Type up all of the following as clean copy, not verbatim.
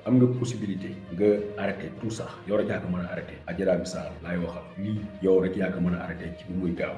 am nga possibilité nga arrêté tout ça yow rek yaa ko mën a arrêté Adji Raby Sarr laay waxal lii yow rek yaa ko mën a arrêté ci bu muy gaaw.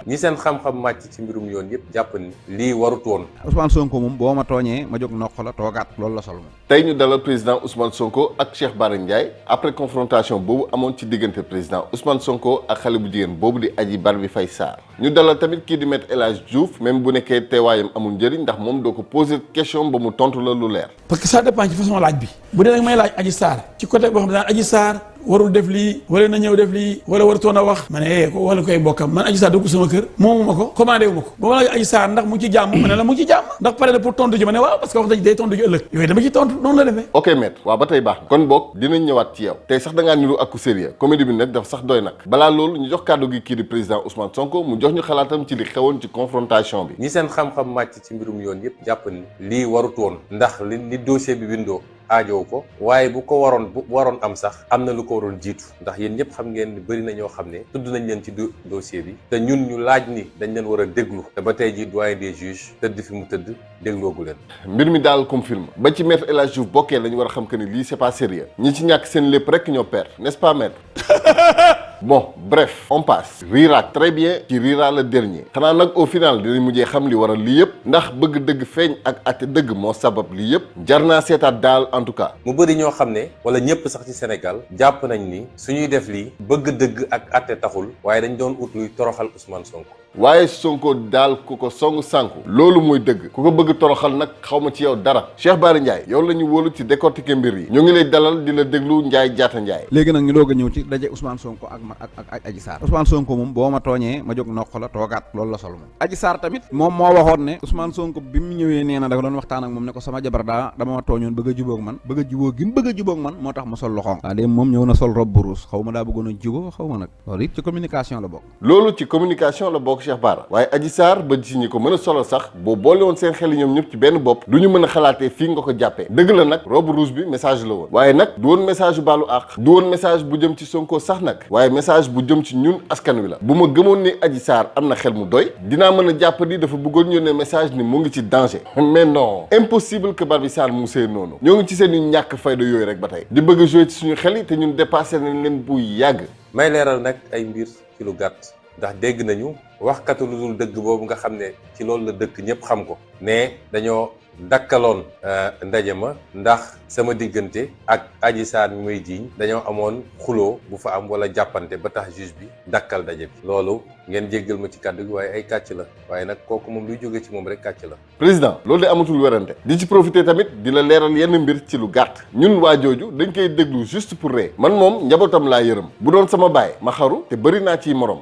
ñi seen xam-xam màcc ci mbirum yoon yëpp jàpp ni lii warut woon. Ousmane Sonko moom boo ma tooñee ma jóg noq la toogaat loolu la sol moom. tey ñu dalal président Ousmane Sonko ak Cheikh Bara Ndiaye après confrontation boobu amoon ci diggante président Ousmane Sonko ak xale bu jigéen boobu di Adji Barbé Faye Sarr ñu dalal tamit kii di Maître El Hadji Diouf même bu nekkee teewaayam amul njëriñ ndax moom doo ko poser question ba mu tontu la lu leer. parce que ça dépend ci façon laaj bi bu dee nag may laaj Adji Sarr ci côté boo xam ne daan Adji Sarr warul def lii wala na ñëw def lii wala waratoon a wax ma ne ko wala koy bokkam man Adji Sarr dugg sama kër moomu ma ko commandé wu ma ko ba ma laaj Adji Sarr ndax mu ngi ci jàmm ma ne la mu ngi ci jàmm ndax pare na pour tontu ji ma ne waaw parce que wax dëgg day tontu ji ëllëg yooyu dama ci tontu noonu la defee. ok maître waaw ba tey baax na kon boog dinañ ñëwaat ci yow tey sax da ngaa niru ak ku sérieux comédie bi nag dafa sax doy nag balaa loolu ñu jox kàddu gi kii di président Ousmane Sonko mu jox ñu xalaatam ci li xewoon ci confrontation bi. ñi seen xam-xam màcc ci mbirum yoon yëpp jàpp ni lii warut woon ndax li dossier bi bindoo aajow ko waaye bu waroon am sax am na lu ko waroon jiitu ndax yéen ñëpp xam ngeen ni bëri na ñoo xam ne tudd nañ leen ci dossier bi te ñun ñu laaj ni dañ leen war a déglu te ba tey ji doyen des juges tëdd fi mu tëdd dégloogu leen. mbir mi daal comme film ba ci Maître El Hadji Diouf bokkee la ñu war a xam que ni lii c'est pas sérieux ñi ci ñàkk seen lépp rek ñoo perdre n'est-ce pas maître. bon bref on passe Rira très bien ci Rira le dernier xanaa nag au final dinañ mujjee xam li waral lii yëpp ndax bëgg dëgg feeñ ak àtte dëgg moo sabab lii yëpp jar naa seetaat daal en tout cas. mu bëri ñoo xam ne wala ñëpp sax ci Sénégal jàpp nañ ni suñuy def lii bëgg dëgg ak àtte taxul waaye dañ doon ut luy toroxal Ousmane Sonko. waaye Sonko daal ku ko song sànku loolu mooy dëgg ku ko bëgg toroxal nag xaw ma ci yow dara Cheikh Bara Ndiaye yow la ñu wóolu ci décortiquer mbir yi ñu ngi lay dalal di la déglu Ndiaye Diatta Ndiaye. léegi nag ñu doog a ñëw ci daje Ousmane Sonko ak Adji Sarr Ousmane Sonko moom boo ma tooñee ma jóg noq la toogaat loolu la sol moom. Adji Sarr tamit moom moo waxoon ne Ousmane Sonko bi mu ñëwee nee na dafa doon waxtaan ak moom ne ko sama jabar dama ma tooñoon bëgg a jubóog man bëgg a jubóog gi mu bëgg a jubóog man moo tax ma sol loxoom waaw de moom ñëw na sol robe bu rouge xaw ma daa bëggoon a jubóo xaw ma nag loolu it ci communication la bokk. loolu ci communication la bokk Cheikh Bara waaye Adji Sarr ba ci ñi ko mën a solo sax boo boole woon seen xel yi ñoom ñëpp ci benn bopp du ñu mën a xalaatee fii nga ko jàppee dëgg la nag robe rouge bi message la woon waaye nag du woon message bu baalu àq du woon message bu jëm ci Sonko sax nag waaye message bu jëm ci ñun askan wi la bu ma gëmoon ni Adji Sarr am na xel mu doy dinaa mën a jàpp ni dafa bëggoon yónnee message ni mu ngi ci danger mais non impossible que Barbé Sarr mu see noonu ñoo ngi ci seen yu ñàkk fayda yooyu rek ba tey di bëgg a jouer ci suñu xel yi te ñun dépassé nañ leen bu yàgg. may leeral nag ay mbir ci lu gàtt ndax dégg nañu waxkatu lu dul dëgg boobu nga xam ne ci loolu la dëkk ñëpp xam ko ne dañoo dakkaloon ndaje ma ndax sama diggante ak Adji Sarr mi may jiiñ dañoo amoon xuloo bu fa am wala jàppante ba tax juge bi dakkal daje bi loolu ngeen jéggal ma ci kàddu gi waaye ay kàcc la waaye nag kooku moom luy jóge ci moom rek kàcc la. président loolu de amatul werante di ci profiter tamit di la leeral yenn mbir ci lu gàtt ñun waa jooju dañ koy déglu juste pour ree man moom njabootam laa yërëm bu doon sama baay ma xaru te bëri naa ciy morom.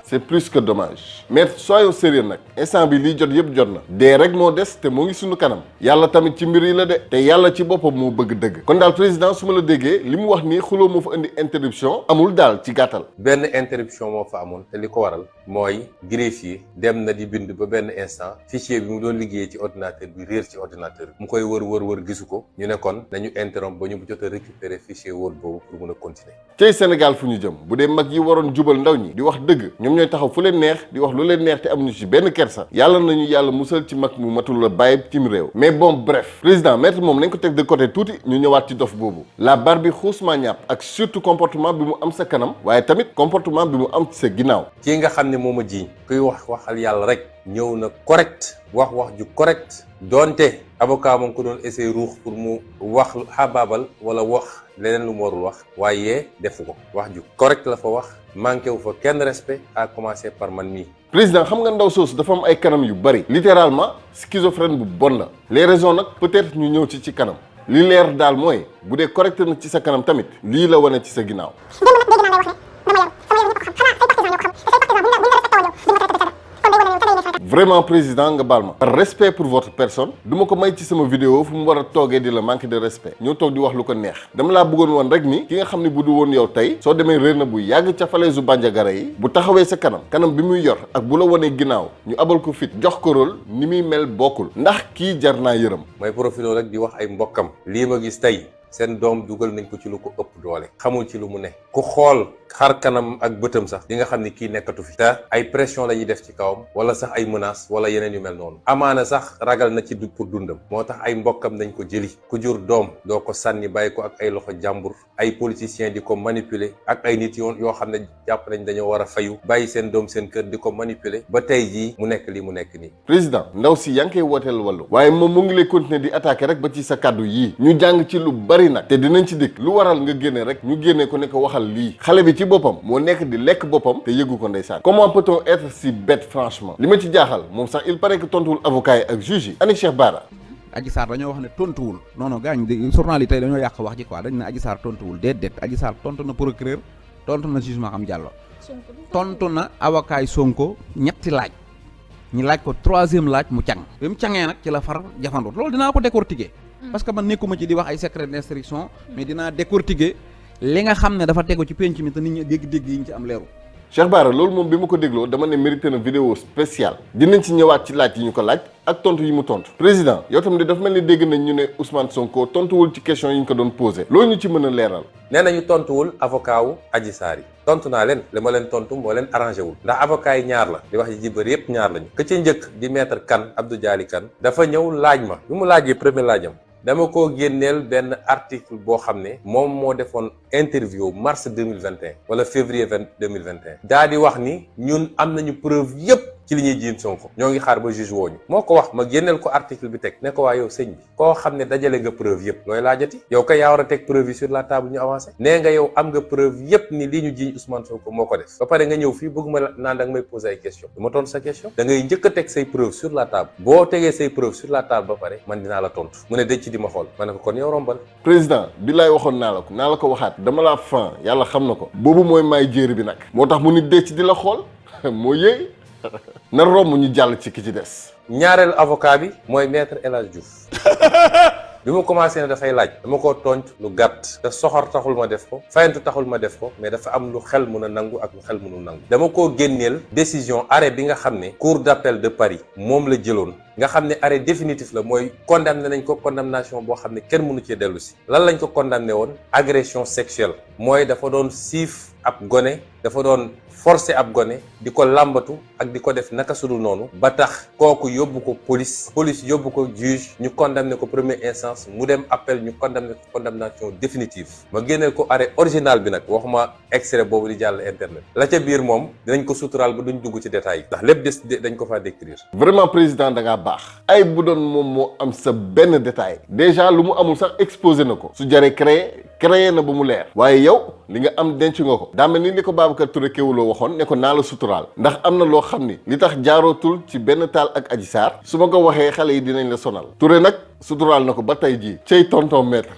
c'est plus que dommage mais soyons sérieux nag instant bi lii jot yëpp jot na dee rek moo des te moo ngi suñu kanam yàlla tamit ci mbir yi la de te yàlla ci boppam moo bëgg dëgg kon daal président su ma la déggee li mu wax nii xuloo moo fa indi interruption amul daal ci gàttal. benn interruption moo fa amoon te li ko waral mooy greffier dem na di bind ba benn instant fichier bi mu doon liggéeyee ci ordinateur bi réer ci ordinateur bi mu koy wër gisu ko ñu ne kon nañu interrompre ba ñu jot a récupérer fichier Word boobu pour mun a continuer. tey Sénégal fu ñu jëm bu dee mag yi waroon jubal ndaw ñi di wax dëgg ñoom ñooy taxaw fu leen neex di wax lu leen neex te amuñu ci benn kersa yàlla nañu yàlla musal ci mag mu matul la bàyyi cim réew mais bon bref président maître moom nañ ko teg de côté tuuti ñu ñëwaat ci dof boobu la Barbie xuusma ñàpp ak surtout comportement bi mu am sa kanam waaye tamit comportement bi mu am ci sa ginnaaw. kii nga xam ne moom a jiiñ kuy waxal yàlla rek ñëw na correct wax ju correct donte avocat moom ko doon essayer ruux pour mu wax xabaabal wala wax leneen lu mu warul wax waaye defu ko wax ju correct la fa wax manqué wu fa kenn respect à commencer par man mii. président xam nga ndaw soosu dafa am ay kanam yu bari littéralement schizophrène bu bon la les raisons nag peut-être ñu ñëw ci kanam li leer daal mooy bu dee correct na ci sa kanam tamit lii la wane ci sa ginnaaw. vraiment président nga baal ma par respect pour votre personne du ma ko may ci sama vidéo fu mu war a toogee di la manque de respect ñoo toog di wax lu ko neex dama laa bëggoon woon rek ni ki nga xam ne bu du woon yow tey soo demee réer na bu yàgg ca falaise u Bandiagara yi bu taxawee sa kanam bi muy yor ak bu la wanee ginnaaw ñu abal ko fit jox ko rôle ni muy mel bokkul ndax kii jar naa yërëm. may profité rek di wax ay mbokkam lii ma gis tey seen doom dugal nañ ko ci lu ko ëpp doole xamul ci lu mu ne ku xool xar kanam ak bëtam sax di nga xam ni kii nekkatu fi te ay pression la ñuy def ci kawam wala sax ay menaces wala yeneen yu mel noonu amaana sax ragal na ci pour dundam moo tax ay mbokkam nañ ko jëli ku jur doom doo ko sànni bàyyi ko ak ay loxo jàmbur ay politiciens di ko manipuler ak ay nit yoo xam ne jàpp nañ dañoo war a fayu bàyyi seen doom seen kër di ko manipuler ba tey jii mu nekk li mu nekk nii. président ndaw si yaa ngi koy wooteel wàllu waaye moom mu ngi lay continuer di attaquer rek ba ci sa kàddu yii ñu jàng ci lu bari nag te dinañ ci dikk lu waral nga génne rek ñu génne ko ne ko waxal lii xale bi ci boppam moo nekk di lekk boppam te yëgu ko ndeysaan comment peut-on être si bête franchement li ma ci jaaxal moom sax il paraît que tontuwul avocat yi ak juge yi ani Cheikh Bara. Adji Sarr dañoo wax ne tontuwul non non gaañ journal yi tey dañoo yàq wax ji quoi dañ ne Adji Sarr tontuwul déedéet Adji Sarr tontu na procureur tontu na juge Maham Diallo tontu na avocat yi Sonko ñetti laaj ñi laaj ko troisième laaj mu càng bi mu cangee nag ci la far jafandu loolu dinaa ko décortiquer parce que man nekkuma ci di wax ay secret d'instruction mais dinaa décortiquer li nga xam ne dafa tegu ci penc mi te nit ñi dégg-dégg yi ñu ci am leeru Cheikh Bara loolu moom bi ma ko dégloo dama ne mérité na vidéo spéciale dinañ ci ñëwaat ci laaj yi ñu ko laaj ak tontu yi mu tontu président yow tam de dafa mel ni dégg nañ ñu ne Ousmane Sonko tontuwul ci question yi ñu ko doon posé loolu ñu ci mën a leeral. nee nañu tontuwul avocat wu Adji Sarr yi tontu naa leen li ma leen tontu moo leen arrangé wul ndax avocat yi ñaar la di wax ji bëri yépp ñaar lañu ka ca njëkk di maître Kane Abdou Dialy Kane dafa ñëw laaj ma bi mu laajee premier laajam dama ko génneel benn article boo xam ne moom moo defoon interview mars 2021 wala février 2021 daa di wax ni ñun am nañu preuve yépp ci li ñuy jiin Sonko ñoo ngi xaar ba juge wooñu moo ko wax ma génneel ko article bi teg ne ko waa yow sëñ bi koo xam ne dajale nga preuve yépp looy laajati yow kay yaa war a teg preuve yi sur la table ñu avancé nee nga yow am nga preuve yépp ni li ñu jiiñ Ousmane Sonko moo ko def ba pare nga ñëw fii bëgg ma naan da nga may poser ay question du ma tontu sa question da ngay njëkk a teg say preuve sur la table boo tegee say preuve sur la table ba pare man dinaa la tontu mu ne dëcc di ma xool ma ne ko kon yow rombal président bi laay waxoon naa la ko waxaat dama laa fan yàlla xam na ko boobu mooy maay jéeri bi nag moo tax mu ni dëcc di la xool moo yéey na romb ñu jàll ci ki ci des. ñaareelu avocat bi mooy maître El Hadj Diouf bi mu commencé ne dafay laaj dama ko tooñ lu gàtt te soxor taxul ma def ko fayantu taxul ma def ko mais dafa am lu xel mën a nangu ak lu xel mënul nangu dama koo génneel décision arrêt bi nga xam ne cour d'appel de Paris moom la jëloon nga xam ne arrêt définitif la mooy condamné nañ ko condamnation boo xam ne kenn mënu cee dellu si lan lañ ko condamné woon agression sexuelle mooy dafa doon siif ab gone dafa doon forcé ab gone di ko làmbatu ak di ko def naka sudul noonu ba tax kooku yóbbu ko police yóbbu ko juge ñu condamné ko première instance mu dem appel ñu condamné ko condamnation définitive ma génneel ko arrêt original bi nag waxuma extrait boobu di jàll internet la ca biir moom dinañ ko suturaal ba duñ dugg ci détails ndax lépp dañ ko faa décrire. vraiment président da ngaa baax ay bu doon moom moo am sa benn détail déjà lu mu amul sax exposé na ko su jaree créé na ba mu leer waaye yow li nga am denc nga ko daa mel ni li ko Babacar Touré Kewoulo waxoon ne ko naa la suturaal ndax am na loo xam ni li tax jaarootul ci benn taal ak Adji Sarr su ma ko waxee xale yi dinañ la sonal Touré nag suturaal na ko ba tey jii cey tonton maître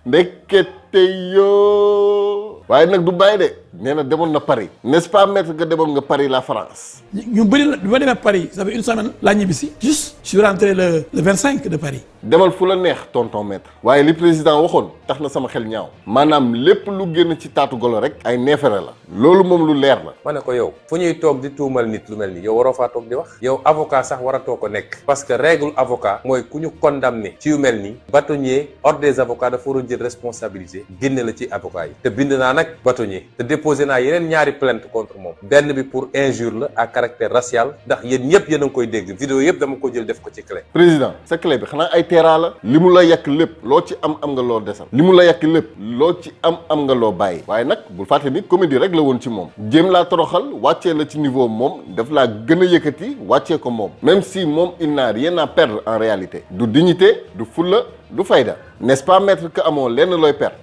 ndekete yoo waaye nag du bàyyi de nee na demoon na Paris n'est-ce pas maître nga demoon nga Paris la France. ñu bëri la bi ma demee Paris ça fait une semaine laa ñibbisi juste je suis rentré le 25 de Paris. demal fu la neex tonton maître waaye li président waxoon tax na sama xel ñaaw maanaam lépp lu génn ci taatu golo rek ay neefere la loolu moom lu leer la. ma ne ko yow fu ñuy toog di tuumal nit lu mel nii yow waroo faa toog di wax yow avocat sax waratoo ko nekk parce que règle avocat mooy ku ñu condamné ci yu mel nii bâtonnier ordre des avocats dafa waroon jël responsabilité génne la ci avocat yi te bind naa nag bâtonnier te déposé naa yeneen ñaari plainte contre moom benn bi pour injure la à caractère racial ndax yéen ñëpp yéen a ngi koy dégg vidéo yëpp dama ko jël def ko ci clé. président sa clé bi xanaa ay teeraa la li mu la yàq lépp loo ci am nga loo desal li mu la yàq lépp loo ci am nga loo bàyyi waaye nag bul fàtte ni comédie rek la woon ci moom jéem laa toroxal wàccee la ci niveau moom daf laa gën a yëkkati wàccee ko moom même si moom il n'a rien à perdre en réalité du dignité du fulla du fayda n'est-ce pas maître que amoo lenn looy perdre.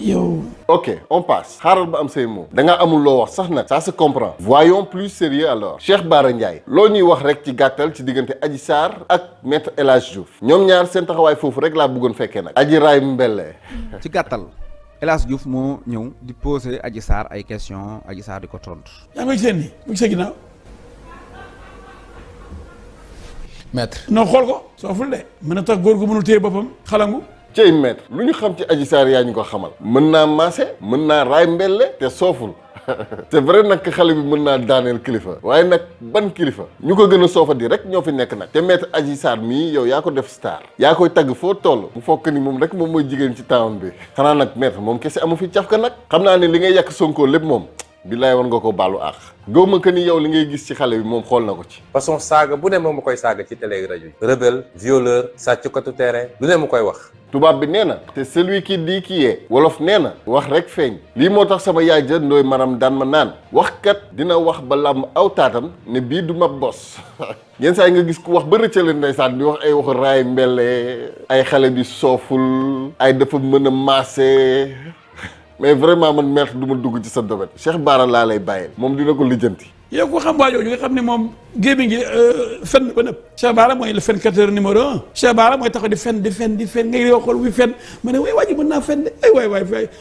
yow. ok on passe xaaral ba am say mots da nga amul loo wax sax nag ça se comprend voyons plus sérieux alors Cheikh Bara Ndiaye loo ñuy wax rek ci gàttal ci diggante Adji Sarr ak maître El Hadj Diouf ñoom ñaar seen taxawaay foofu rek laa bëggoon fekkee nag Adji Raay Mbelle ci gàttal El Hadj Diouf moo ñëw di poser Adji Sarr ay question Adji Sarr di ko tontu. yaa ngi koy seen nii mu ngi sa ginnaaw maître non xool ko sooful de mën a tax góor gu mënul téye boppam xalangu. cey maître lu ñu xam ci Adji Sarr yaa ñu ko xamal mën naa maase mën naa raay mbelle te sooful c'est vrai nag xale bi mën naa daaneel kilifa waaye nag ban kilifa ñu ko gën a soofadi rek ñoo fi nekk nag te maître Adji Sarr mii yow yaa ko def star yaa koy tagg foo toll mu fokk ni moom rek moom mooy jigéen ci town bi xanaa nag maître moom kese amu fi cafka nag xam naa ne li ngay yàq Sonko lépp moom billaay war nga ko baalu àq gëw ma que ni yow li ngay gis ci xale bi moom xool na ko ci façon saaga bu ne moom ma koy saaga ci télé rajo yi rebelle violeur sàccukatu terrain lu ne mu koy wax tubaab bi nee na te celui qui dit qui est wolof nee na wax rek feeñ lii moo tax sama yaay ja ndooy maram daan ma naan waxkat dina wax ba làmb aw taatam ne bii du ma bos yenn saa yi nga gis ku wax ba rëccale ndeysaan di wax ay waxu raay mbele ay xale bi sooful ay dafa mën a maase mais vraiment man maître du ma dugg ci sa domaine Cheikh Bara laa lay bàyyee moom dina ko lijjanti. yow ko xam waa jooju nga xam ne moom gémmiñ gi fen ba nëpp Cheikh Bara mooy le fenkateur numéro 1 Cheikh Bara mooy taxaw di fen ngay yow xool wuy fen ma ne waay waa ji mën naa fen de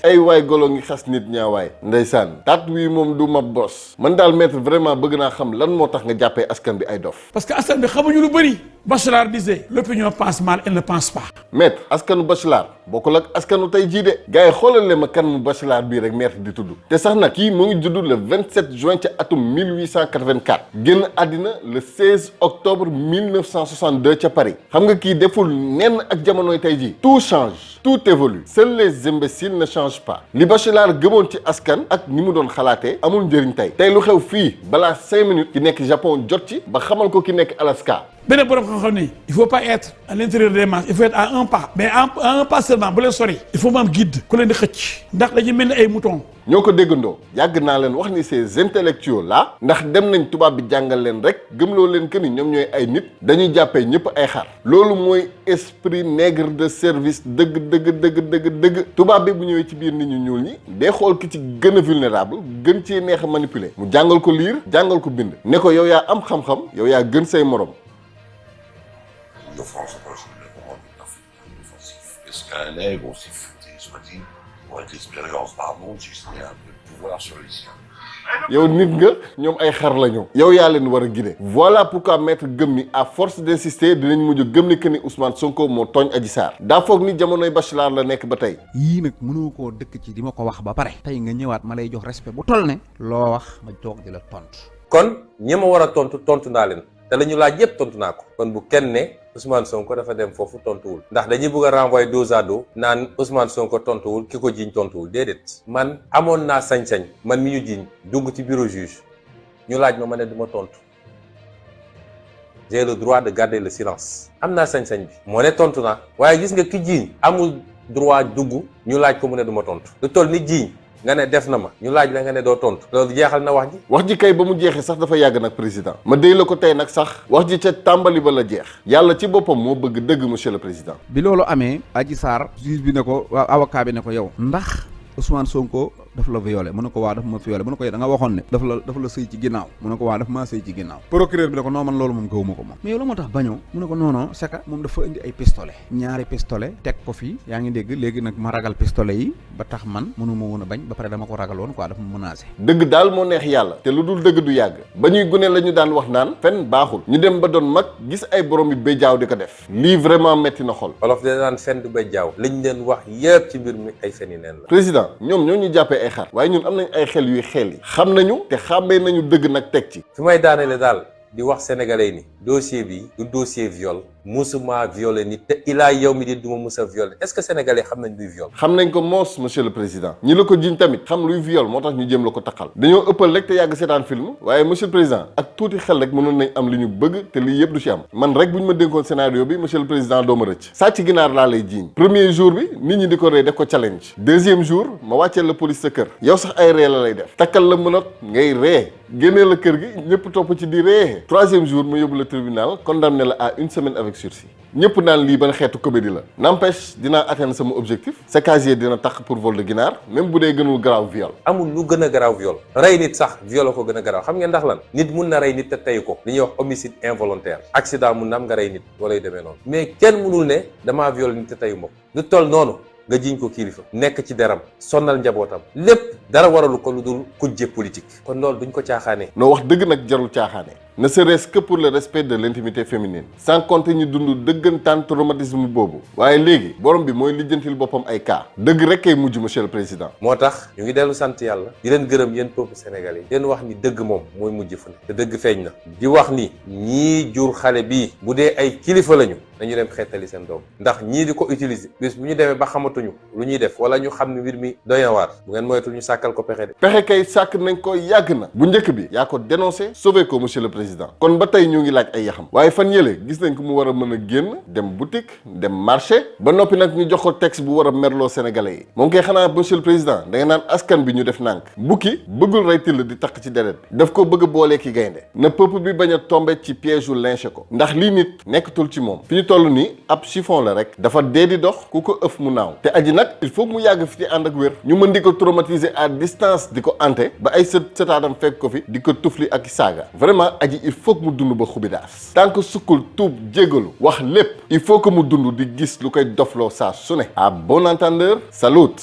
ay waay golo ngi xas nit ñaa waay ndeysaan tat wii moom du ma bos man daal maître vraiment bëgg naa xam lan moo tax nga jàppee askan bi ay dof parce que askan bi xamuñu lu bëri Bachelard disait l'opinion pense mal elle ne pense pas maître askanu Bachelard bokkul ak askanu tey jii de gars yi xoolal ma kan mu Bachelard bii rek maître di tudd te sax nag kii mu ngi judd le 27 juin ca atum 1884 génn àddina le 16 octobre 1962 ca Paris xam nga kii deful nenn ak jamonoy tey jii tout change tout évolue seuls les imbéciles ne changent pas li Bachelard gëmoon ci askan ak ni mu doon xalaatee amul njëriñ tey lu xew fii balaa 5 minutes ki nekk Japon jot ci ba xamal ko ki nekk Alaska beneen borom xam-xam ni il faut pas être à l'intérieur des masses il faut être à un pas mais à un pas seulement bu leen sori il faut mu am guide ku leen di xëcc ndax dañuy mel ni ay mouton ñoo ko déggandoo yàgg naa leen wax ni ces intellectuels là ndax dem nañ tubaab bi jàngal leen rek gëmloo leen que ni ñoom ñooy ay nit dañuy jàppee ñëpp ay xar loolu mooy esprit nègre de service dëgg tubaab bi bu ñëwee ci biir nit ñu ñuul ñi day xool ki ci gën a vulnérable gën cee neex a manipuler mu jàngal ko liir jàngal ko bind ne ko yow yaa am xam-xam yow yaa gën say morom. De France, moi, je voulais vraiment un film offensif. Est-ce qu'un nègre, aussi futé soit-il, aurait l'expérience d'un monde si ce n'est un peu de pouvoir sur les siens? yow nit nga ñoom ay xar la ñu yow yaa leen war a guider voilà pourquoi maître gëm ni à force d'insister dinañ mujj gëm ni que ni Ousmane Sonko moo tooñ Adji Sarr daa foog ni jamonoy Bachelard la nekk ba tey yii nag mënoo koo dëkk ci di ma ko wax ba pare tey nga ñëwaat ma lay jox respect bu toll ne loo wax ma toog di la tontu kon ñi ma war a tontu naa leen te la ñu laaj yëpp tontu naa ko kon bu kenn ne Ousmane Sonko dafa dem foofu tontuwul ndax dañuy bëgg a renvoyer dos à dos naan Ousmane Sonko tontuwul ki ko jiiñ tontuwul déedéet man amoon naa sañ-sañ man mi ñu jiiñ dugg ci bureau juge ñu laaj ma ne du ma tontu j'ai le droit de garder le silence am naa sañ-sañ bi moo ne tontu naa waaye gis nga ki jiiñ amul droit dugg ñu laaj ko mu ne du ma tontu lu toll ni jiiñ nga ne def na ma ñu laaj la nga ne doo tontu loolu jeexal na wax ji kay ba mu jeexee sax dafa yàgg nag président ma déy la ko tey nag sax wax ji ca tàmbali ba la jeex yàlla ci boppam moo bëgg dëgg monsieur le président bi loolu amee Adji Sarr juge bi ne ko waaw avocat bi ne ko yow ndax Ousmane Sonko daf la violé mu ne ko waa dafa ma violé mu ne ko yow da nga waxoon ne dafa la sëy ci ginnaaw mu ne ko waa dafa maa sëy ci ginnaaw procureur bi ne ko non man loolu moom gëwuma ko moom mais yow la moo tax bañoo mu ne ko non c'est que moom dafa indi ay pistolet ñaari pistolet teg ko fii yaa ngi dégg léegi nag ma ragal pistolet yi ba tax man mënuma woon a bañ ba pare dama ko ragaloon quoi dafa ma menacé dëgg daal moo neex yàlla te lu dul dëgg du yàgg ba ñuy gune la ñu daan wax naan fen baaxul ñu dem ba doon mag gis ay borom yi béjjaaw di ko def lii vraiment metti na xol wolof de daan fen du béjjaaw liñ leen wax yëpp ci mbir mi ay fen yi neen la président ñoom ñoo ñu jàppee ay xar waaye ñun am nañ ay xel yuy xel yi xam nañu te xàmmee nañu dëgg nag teg ci fi may daanele daal di wax sénégalais ni dossier bi du dossier viol musuma violé nit te ilaa yow mi di duma musa violé est-ce que sénégalais xam nañ luy viol xam nañ ko moos monsieur le président ñi la ko jiñ tamit xam luy viol moo tax ñu jëm la ko taqal dañoo ëppal rek te yàgg seetaan film waaye monsieur le président ak tuuti xel rek mënoon nañ am li ñu bëgg te lii yëpp du ci am man rek bu ñu ma dénkoon scénario bi monsieur le président doo ma rëcc sàcc ginaar laa lay jiiñ premier jour bi nit ñi di ko ree def ko challenge deuxième jour ma wàcceel la police sa kër yow sax ay ree la lay def takkal la mënat ngay ree génnee la kër gi ñëpp topp ci di ree troisième jour ma yóbbu la tribunal condamné la à une semaine avec sursis ñëpp naan lii ban xeetu comédie la n'empêche dinaa atteindre sama objectif sa casier dina tax pour vol de ginaar même bu dee gënul garaaw viol amul lu gën a garaaw viol rey nit sax viol ko gën a garaaw xam ngeen ndax lan nit mun na rey nit te tey ko li ñuy wax homicide involontaire accident mun na am nga rey nit wala yu demee noonu mais kenn mënul ne damaa viol nit te teyu ma ko lu toll noonu nga jiñ ko kilifa nekk ci deram sonnal njabootam lépp dara waralu ko lu dul kujje politique kon loolu duñ ko caaxaanee noo wax dëgg nag jarul caaxaane ne serait-ce que pour le respect de l'intimité féminine sans compter ñu dund dëggantaan traumatisme boobu waaye léegi borom bi mooy lijjantil boppam ay cas dëgg rek kay mujj monsieur le président. moo tax ñu ngi dellu sant yàlla di leen gërëm yéen peuple sénégalais yi leen wax ni dëgg moom mooy mujj fu ne te dëgg feeñ na di wax ni ñii jur xale bii bu dee ay kilifa lañu nañu dem xeetali seen doom ndax ñii di ko utiliser bis bu ñu demee ba xamatuñu lu ñuy def wala ñu xam ne mbir mi doy na waar bu ngeen moytu ñu sàkkal ko pexe de. pexe kay sàkk nañ ko yàgg na bu njëkk bi yaa ko dénoncé sauvé ko monsieur le président kon ba tey ñu ngi laaj ay yaxam waaye fan yële gis nañ ko mu war a mën a génn dem boutique dem marché ba noppi nag ñu jox ko texte bu war a merloo sénégalais yi moom kay xanaa monsieur le président da nga naan askan bi ñu def nànk bukki bëggul rey till di takk ci deret bi daf ko bëgg a boolee ki gaynde na peuple bi bañ a tombé ci piège u lynché ko ndax lii nit nekkatul ci moom fi ñu toll nii ab chiffon la rek dafa dee di dox ku ko ëf mu naaw te aji nag il faut mu yàgg fi ci ànd ak wér ñu mën di ko traumatiser à distance di ko ante ba ay sëtaadam fekk ko fi di ko tufli ak saaga vraiment aji il faut que mu dund ba xubidaas tant que sukkul tuub jégalu wax lépp il faut que mu dund di gis lu koy dofloo saa su ne à bon entendeur salut.